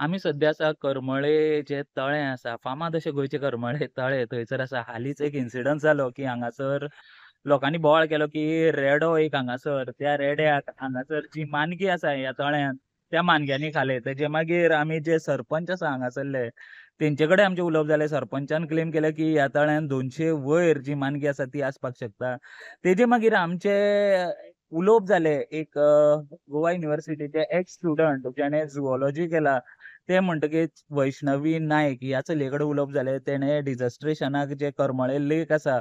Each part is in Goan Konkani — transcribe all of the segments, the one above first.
आमी सद्या आसा करमळे जे तळें आसा, फामाद अशें गोंयचें करमळे तळें, थंयसर आसा. हालींच एक इन्सिडंट जालो की हांगासर लोकांनी बोवाळ केलो की रेडो एक हांगासर, त्या रेड्याक हांगासर जी मानगी आसा ह्या तळ्यांत त्या मानग्यांनी खाले. तेजे मागीर आमी जे सरपंच आसा हांगासरले तेंचे कडेन आमचें उलोवप जालें. सरपंचान क्लेम केलें की ह्या तळ्यांत 200 वयर जी मानगी आसा ती आसपाक शकता. तेजे मागीर आमचे उलोवप जालें एक गोवा युनिवर्सिटीचे एक्स स्टुडंट जेणे झुओलॉजी केला ते म्हणटकीच वैष्णवी नायक ह्या चलये कडेन उलोवप जालें. तेणें डिजस्ट्रेशनाक जे करमळे लेक आसा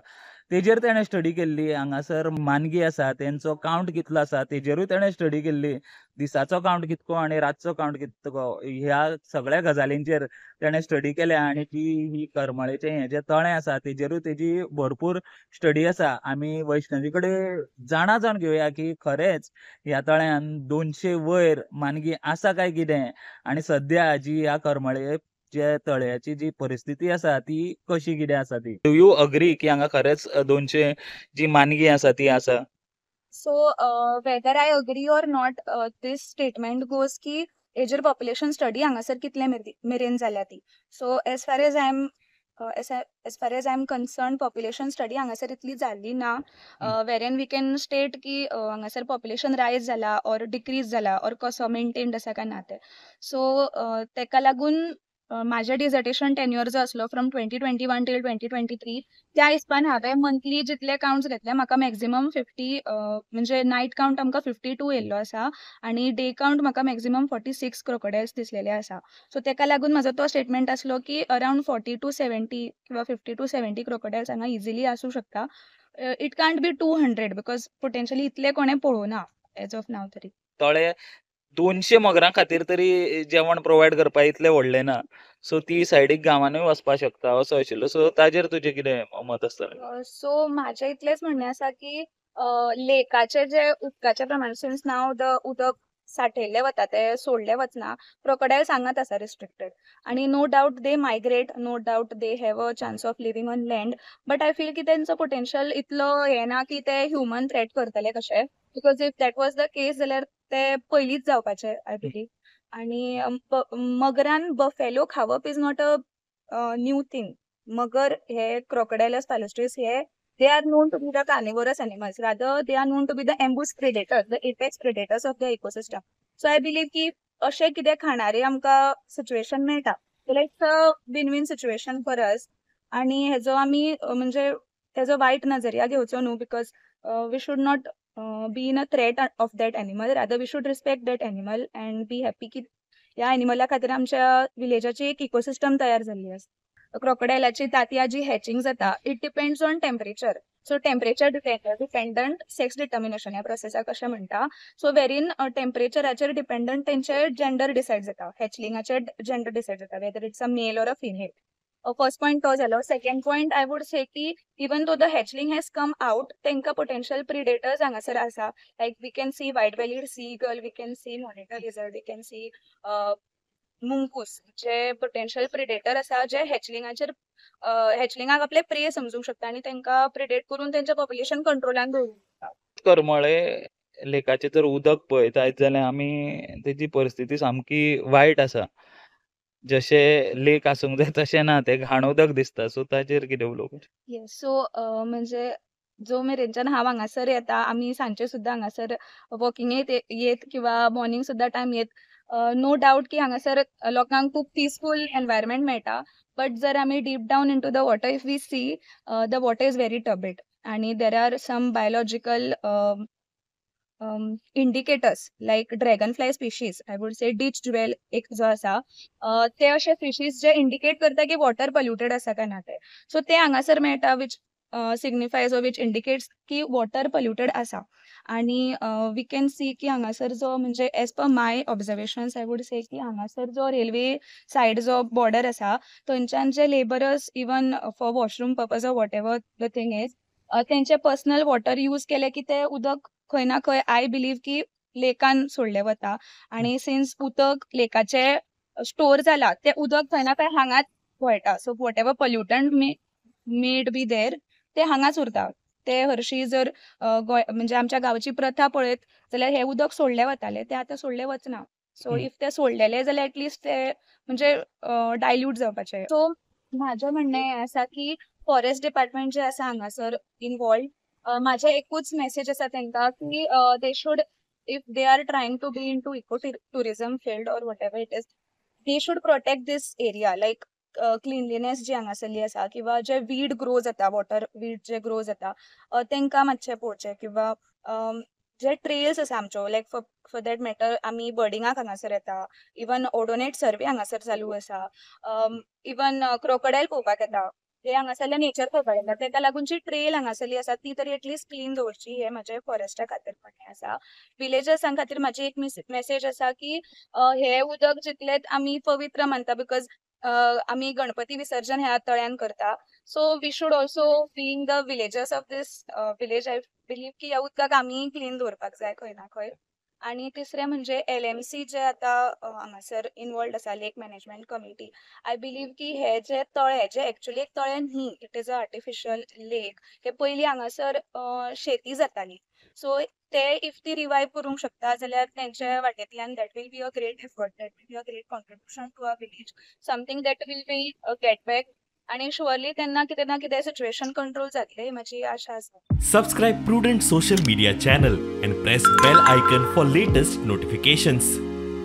तेजेर तेणें स्टडी केल्ली. हांगासर मानगी आसा तेंचो कावंट कितलो आसा तेजेरूय तेणें स्टडी केल्ली. दिसाचो कावंट कितको आनी रातचो कावंट कितको ह्या सगळ्या गजालींचेर तेणें स्टडी केल्या आनी जी ही करमळेचें हें जें तळें आसा तेजेरूय तेजी भरपूर स्टडी आसा. आमी वैष्णवी कडेन जाणा जावन घेवया की खरेंच ह्या तळ्यान 200 वयर मानगी आसा काय कितें आनी सद्या जी ह्या करमळे जे तळ्याची जी परिस्थिती आसा ती कशी कितें आसा ती. Do you agree की हांगा खरेंच 200 जी मानगी आसा ती आसा? So whether I agree or not, this statement goes की हेजेर पॉप्युलेशन स्टडी हांगासर कितले मेरेन जाल्या ती. So as far as I am concerned, population study हांगासर इतली जाल्ली ना वेरएन we can state की हांगासर पॉप्युलेशन रायज जाला ऑर डिक्रीज जाला ऑर कसो मेंटेन्ड आसा काय ना तें. सो तेका लागून म्हाजें डिजर्टेशन टेन्युअर जो आसलो from 2021 till 2023, त्या हिसपान हांवें मंथली जितले कावंट्स घेतले म्हाका मॅक्झिमम 50, म्हणजे नायट कावंट आमकां 52 येयल्लो आसा आनी डे कावंट म्हाका मॅक्झिमम 46 क्रोकोडायल्स दिसलेले आसा. सो तेका लागून म्हाजो तो स्टेटमेंट आसलो की अरावंड 40 टू 70 किंवा 50 टू 70 क्रोकोडायल्स हांगा इजिली आसूं शकता. It can't be 200 because potentially इतले कोणें पळोवना एज ऑफ नाव तरी. तळे 200 मगरां खातीर तरी जेवण प्रोवायड करपा इतलें व्हडलें ना. सो ती सायडीक गांवानूय वचपा शकता असो आशिल्लो. सो ताजेर तुजें कितें मत आसतलें? सो म्हाजें इतलेंच म्हणणें आसा की लेकाचे जे उदकाचें प्रमाण, सिन्स नाव the उदक साठयल्लें वता, तें सोडलें वचना, क्रोकोडायल्स हांगाच आसा रिस्ट्रिक्टेड आनी no doubt they migrate, no doubt they have a chance of living on land, but I feel की तेंचो पोटेन्शियल इतलो हें ना की ते ह्युमन थ्रेट करतले कशे, because if that was the case जाल्यार ते पयलींच जावपाचे, I believe. आनी मगरान बफेलो खावप is not a new thing. मगर हे क्रोकोडायलस पालुस्ट्रीस हे they are known to be the carnivorous animals, rather they are known to be the ambush predators, the apex predators of the ecosystem. So I believe की अशें कितें खाणारे आमकां सिच्युएशन मेळटा जाल्यार it's a win win situation for us आनी हेजो आमी म्हणजे तेजो वायट नजरिया घेवचो न्हू, because we should not be in a threat of that animal, rather we should respect that animal and be happy की ह्या एनिमला खातीर आमच्या विलेजाची एक इकोसिस्टम तयार जाल्ली आसा. क्रोकोडायलाची तांतयां जी हॅचिंग जाता, it depends on temperature. So temperature dependent sex determination ह्या प्रोसेसाक अशें म्हणटा. सो वेरीन टेम्परेचराचेर डिपेंडंट तेंचे जेंडर डिसायड जाता, हॅचलिंगाचे जेंडर डिसायड जाता, whether it's a male or a female. First point तो जालो. Second point I would say की even though the hatchling has come out, तांकां पोटेन्शियल प्रिडेटर्स हांगासर आसा, like we can see white bellied seagull, we can see monitor lizard, we can see mongoose, J potential predator आसा, जे हॅचलिंगाचेर हॅचलिंगाक आपले प्रे समजूंक शकता आनी तांकां प्रिडेट करून तेंचें पॉप्युलेशन कंट्रोलान दवरूंक शकता. करमळे लेकाचें जर उदक पळयत जाल्यार आमी तेजी परिस्थिती सामकी वायट आसा. जशें लेक आसूंक जाय तशें ना, तें घाण उदक दिसता. सो ताजेर कितें उलोवपाचें? येस, सो म्हणजे जो मेरेनच्यान हांव हांगासर येता, आमी सांजचे सुद्दां हांगासर वॉकिंगेक येत किंवा मॉर्निंग सुद्दां टायम येत, नो डावट की हांगासर लोकांक खूब पिसफूल एनवायरमेंट मेळटा, बट जर आमी deep down into the water if we see, the water is very turbid आनी there are some biological indicators like dragon fly species, I would say ditch jewel एक जो आसा, ते अशे फिशीस जे इंडिकेट करता की वॉटर पॉल्युटेड आसा काय ना ते. सो ते हांगासर मेळटा, which signifies or which indicates की वॉटर पॉल्युटेड आसा. आनी we can see की हांगासर जो म्हणजे as per my observations I would say की हांगासर जो रेल्वे सायड जो बॉर्डर आसा, थंयच्यान जे labourers, even for washroom purpose or whatever the thing is, तेंचे पर्सनल वॉटर यूज केले की ते उदक खंय ना खंय I believe की लेकान सोडलें वता आनी सिन्स उदक लेकाचें स्टोर जाला, तें उदक खंय ना खंय हांगाच वळटा. So whatever pollutant may be there, ते हांगाच उरता. ते हरशीं जर गोंय म्हणजे आमच्या गांवची प्रथा पळयत जाल्यार हें उदक सोडलें वतालें, तें आतां सोडलें वचना. सो if ते सोडलेले जाल्यार एटलिस्ट ते म्हणजे डायल्यूट जावपाचे. सो म्हाजें म्हणणें हें आसा की फॉरेस्ट डिपार्टमेंट जे आसा हांगासर इनवॉल्व, म्हाजें एकूच मेसेज आसा तांकां की they should, if they are trying to be into eco tourism field or whatever it is, they should protect this area, like cleanliness जी हांगासरली आसा किंवा जे वीड ग्रो जाता, वॉटर वीड जे ग्रो जाता, तांकां मातशें पळोवचें किंवा जे ट्रेल्स आसा आमच्यो, लायक फॉर that matter आमी बर्डिंगाक हांगासर येता, इवन ओडोनेट सर्वे हांगासर चालू आसा, इवन क्रोकोडायल पळोवपाक येता, हे हांगासरलें नेचर पळोवपाक येता. ताका लागून जी ट्रेल हांगासरली आसा ती तरी एटलिस्ट क्लीन दवरची, हें म्हाजें फॉरेस्टा खातीर म्हणणें आसा. विलेजर्सां खातीर म्हाजी एक मेसेज आसा की हें उदक जितलें आमी पवित्र मानता, because आमी गणपती विसर्जन ह्या तळ्यान करता, so we should also, being the villagers of this village, I believe की ह्या उदकाक आमी क्लीन दवरपाक जाय खंय ना खंय. आनी तिसरें म्हणजे एलएमसी जे आतां हांगासर इनवॉल्ड आसा, lake management committee, I believe की हे जे तळे, जे एक्चुली एक तळे न्ही, it is a artificial lake, हे पयलीं हांगासर शेती जाताली, सो ते if ती रिवायव करूंक शकता जाल्यार तेंच्या वाटेंतल्यान that will be a great effort, that will be a great contribution to our village, something that will be get back, आनी शुअरली तेन्ना कितें ना कितें सिच्युएशन कंट्रोल जातलें ही म्हाजी आशा आसा. Subscribe Prudent Social Media channel and press bell icon for latest notifications.